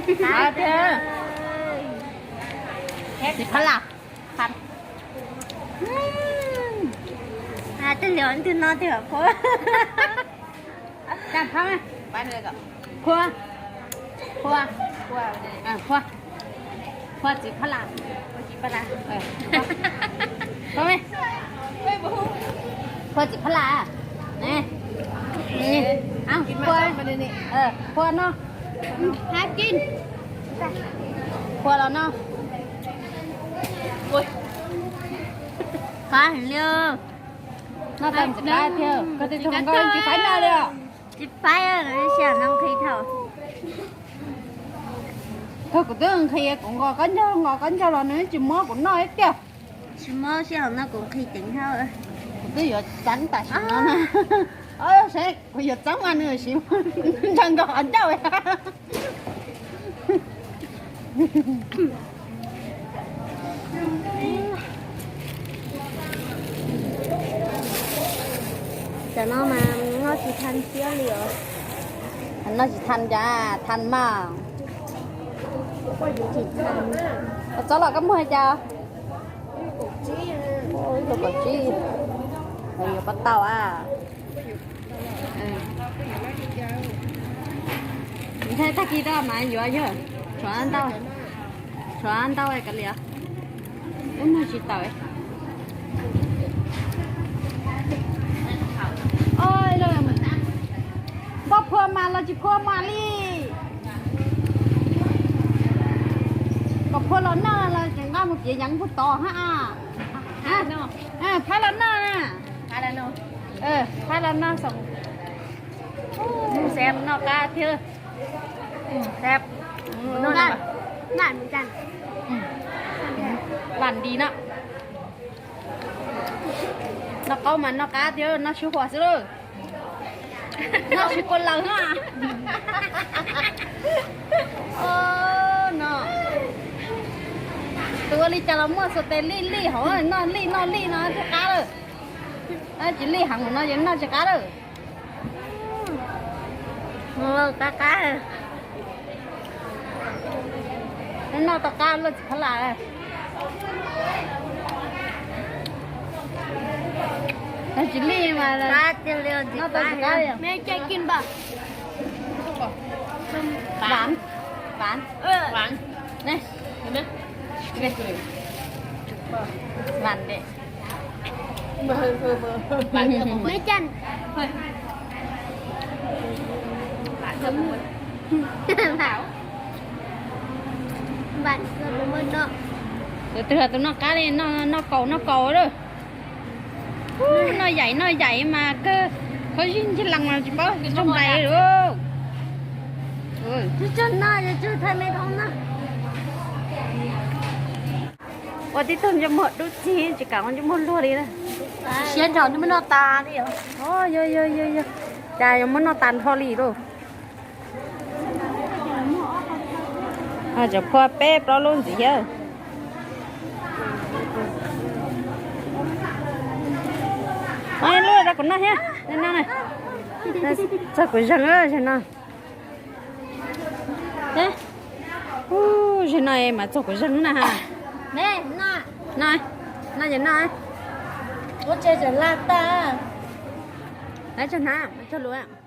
Tsis phab las. Tej liam ntwg no tiag. Phua, phua, phua, phua txiv phab las. Phua txiv phab las. Phua no. Phua los no. Qab heev li. Noj tau ntxim qab tiag, koj tej tug hluas nkauj tsis faib noj li os. Tsis faib, sij hawm no nqhis dhau. Kawg kuv twb nqhis kuv nqos qab ncaug nqos qab ncaug los nws tsis muab kuv noj ib tiag. Tsis muab, sij hawm no kuv nqhis ceev dhau. Kuv twb yuav txeeb tam sim no na. Seb kuv yuav txeeb mas nws sim ntshaw nkaus qhov ncauj. Cov no mas noj tsis tha siab li os. Noj tsis tha cas tha mas. Tsis tha. Txob los koj muag cas? Ib tug kaum tsib, yuav pab tau a. Nthe tag kis rau mas yuav yog tshuav ntau, tshuav ntau kav liam. Ub, muag tsis tawm. Npaj phua mas los tsis phua mas li. Kom phua los noj los tseem nqa mus piav yeev puag tod hab. Phab los noj na. Phab los noj, noj qab thiab. Vam li no. Noj qaub mas noj qab thiab noj sib huas xwb lauj. Noj sib kua laws na. No, tus ua li cas los muaj xav tes lij lij hauv, noj lij noj lij no thiaj qab lawm. Tsis lij heev no ces noj tsis qab lawm. Qab qab. Noj tau qab luaj txiv phab las. Tsis lij mas noj tau tsis qab li. Vam de. Tus twg tus noj qab li, noj kaus noj kaus lawm. Noj yaim noj yaim mas kawg, qhov zig ntsis lees mas tsis paub tso nqaij lawm. Ua tib tug ntsej muag dub txig tsis kam ua ntsej muag luag li na. Siab nrho nws muab noj tas li. Yog yog yog, cas yuav muab noj tas nrho li lauj. Cov phua peb plaub lub ntxiv thiab. Lub rau kuv noj thiab. Txog kuv zeeg zaum no. Zaum no mas txog kuv zeeg na ha. Noj ces noj. Lawv tso hnav, tso lus.